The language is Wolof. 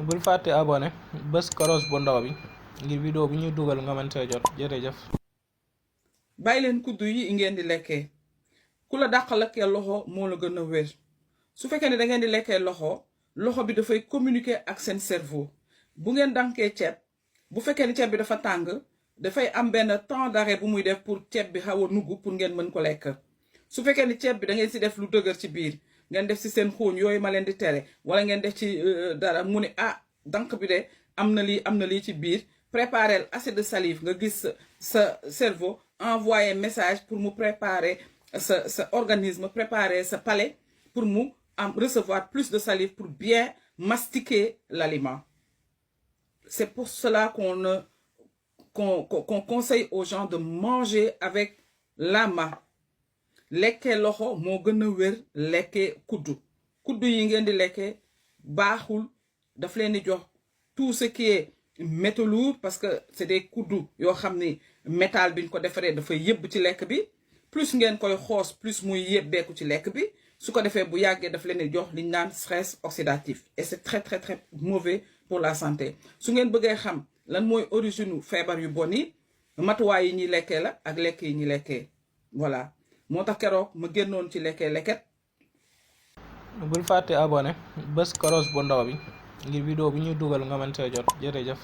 bul fàtte abonné bés koros bu ndaw bi ngir vidéo bu ñuy dugal nga mën see jot jërëjëf. bàyyi leen kuddu yi ngeen di lekkee ku la dàq lekkee loxo moo la gën a wér su fekkee ne da ngeen di lekkee loxo bi dafay communiquer ak seen cerveau bu ngeen dànkee ceeb bu fekkee ne ceeb bi dafa tàng dafay am benn temps d'arrêt bu muy def pour ceeb bi xaw a nugg pour ngeen mën ko lekk su fekkee ne ceeb bi da ngeen si def lu dëgër ci biir ngeen def si seen xooñ yooyu ma leen di tere wala ngeen def ci dara mu ne dank bi de am na lii ci biir préparer assez de salive nga gis sa cerveau envoyer message pour mu préparer sa organisme préparer sa palais pour mu recevoir plus de salive pour bien mastiquer l'aliment. C'est pour cela qu'on conseille aux gens de manger avec la main. Lekkee loxo moo gën a wér lekkee kuddu yi ngeen di lekkee baaxul daf leen di jox tout ce qui est métaux lourds parce que c'est des kuddu yoo xam ni métal bi ñu ko defaree dafay yëbb ci lekk bi plus ngeen koy xoos plus muy yëbbeeku ci lekk bi su ko defee bu yàggee daf leen di jox li ñu naan stress oxydatif et c'est très très très mauvais pour la santé. Su ngeen bëggee xam lan mooy origine feebar yu bon yi matuwaay yi ñuy lekkee la ak lekk yi ñuy lekkee voilà moo tax keroog ma génnoon ci lekkee leket. bul fàtte abonné bés koros bu ndaw bi ngir vidéo bu ñuy dugal nga mën see jot jërëjëf.